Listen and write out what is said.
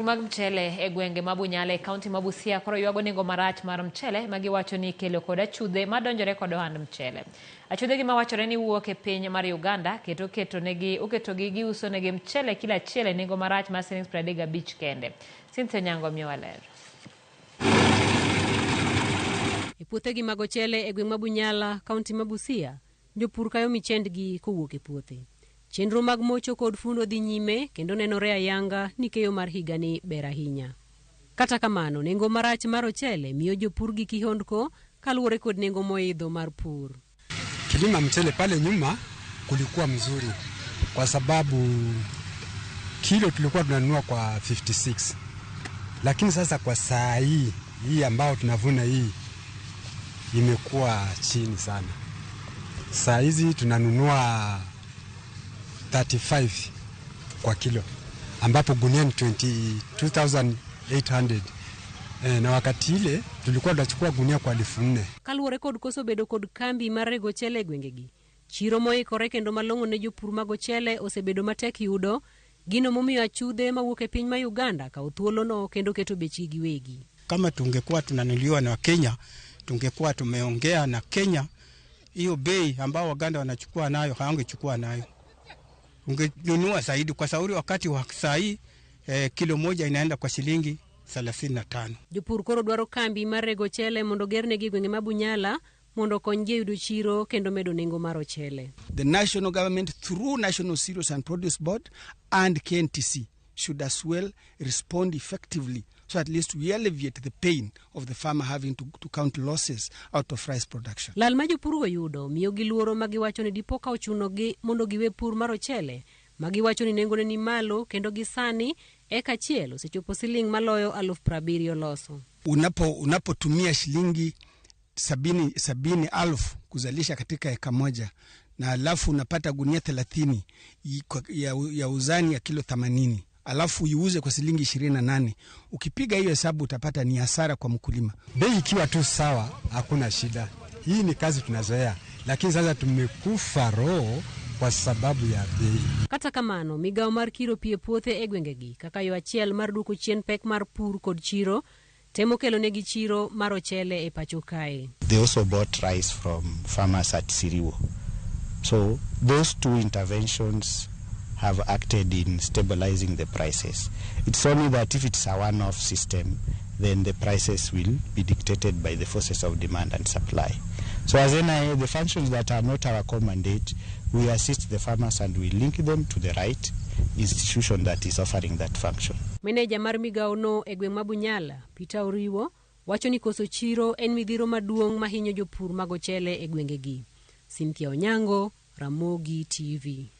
Mag mchele e gwenge ma Bunyala e kaunti ma Busia koro ywago nengo marach mar mchele ma giwacho ni ikelo kod achudhe madonjore kod ohand mchele. Achudhe gi mawachore ni wuok e piny mar Uganda keto oketonegi oketogi giuso negi mchele kilo achiel e nengo marach mar siling 35 kende. Cynthia Onyango miyowa ler. E puothegi mag ochele e gweng' ma Bunyala, kaunti ma Busia, jopur kayo michendgi kowuok e puothe. Chenro mag mocho kod fundo dhi nyime kendo nenore ayanga ni keyo mar higani ber ahinya. Kata kamano, nengo marach mar ochele miyo jopur gi kihondko kaluwore kod nengo moidho mar pur. Kilima mchele pale nyuma kulikuwa mzuri kwa sababu kilo tulikuwa tunanunua kwa 56, lakini sasa kwa saa hii hii ambao tunavuna hii imekuwa chini sana. Saa hizi tunanunua 35 kwa kilo ambapo gunia ni 22,800. E, na wakati ile tulikuwa tunachukua gunia kwa 4,000. Kaluwore kod koso bedo kod kambi mar rego ochele e gwengegi, chiro moikore kendo malong'o ne jopur mag ochele osebedo matek yudo, gino momiyo achudhe mawuok e piny ma Uganda kawo thuolono kendo keto bechgi giwegi. Kama tungekuwa tunanunuliwa na Kenya, tungekuwa tumeongea na Kenya, hiyo bei ambao Waganda wanachukua nayo hawangechukua nayo, ungenunua zaidi, kwa sababu wakati wa saa hii kilo moja inaenda kwa shilingi 35. Jopur koro dwaro kambi mar rego ochele mondo ogernegi e gwenge ma Bunyala mondo okonygi e yudo chiro kendo medo nengo mar ochele. The national government through National Cereals and Produce Board and KNTC should as well respond effectively so at least we alleviate the pain of the farmer having to count losses out of rice production. Lal ma jopurgo yudo miyo gi luoro ma giwacho ni dipo ka ochunogi mondo giwe pur mar ochele ma giwacho ni nengone ni malo kendo gi sani eka achiel osechopo siling maloyo 70,000 loso. Unapotumia shilingi 70,000 kuzalisha katika eka moja na alafu unapata gunia 30 ya uzani ya kilo 80 alafu iuze kwa shilingi 28, ukipiga hiyo hesabu utapata ni hasara kwa mkulima. Bei ikiwa tu sawa, hakuna shida. Hii ni kazi tunazoea, lakini sasa tumekufa roho kwa sababu ya bei. Kata kamano, migawo mar kiro pi e puothe e gwengegi kaka yo achiel mar duoko chien pek mar pur kod chiro temo kelo negi chiro mar ochele e pacho kae. They also bought rice from farmers at Siriwo. So those two interventions have acted in stabilizing the prices. It's only that if it's a one-off system, then the prices will be dictated by the forces of demand and supply. So as NIA, the functions that are not our core mandate, we assist the farmers and we link them to the right institution that is offering that function. Meneja mar migawono e gweng' ma Bunyala, Peter Oriwo, wacho ni koso chiro en midhiro maduong' mahinyo jopur mag ochele e gwengegi. Cynthia Onyango, Ramogi TV.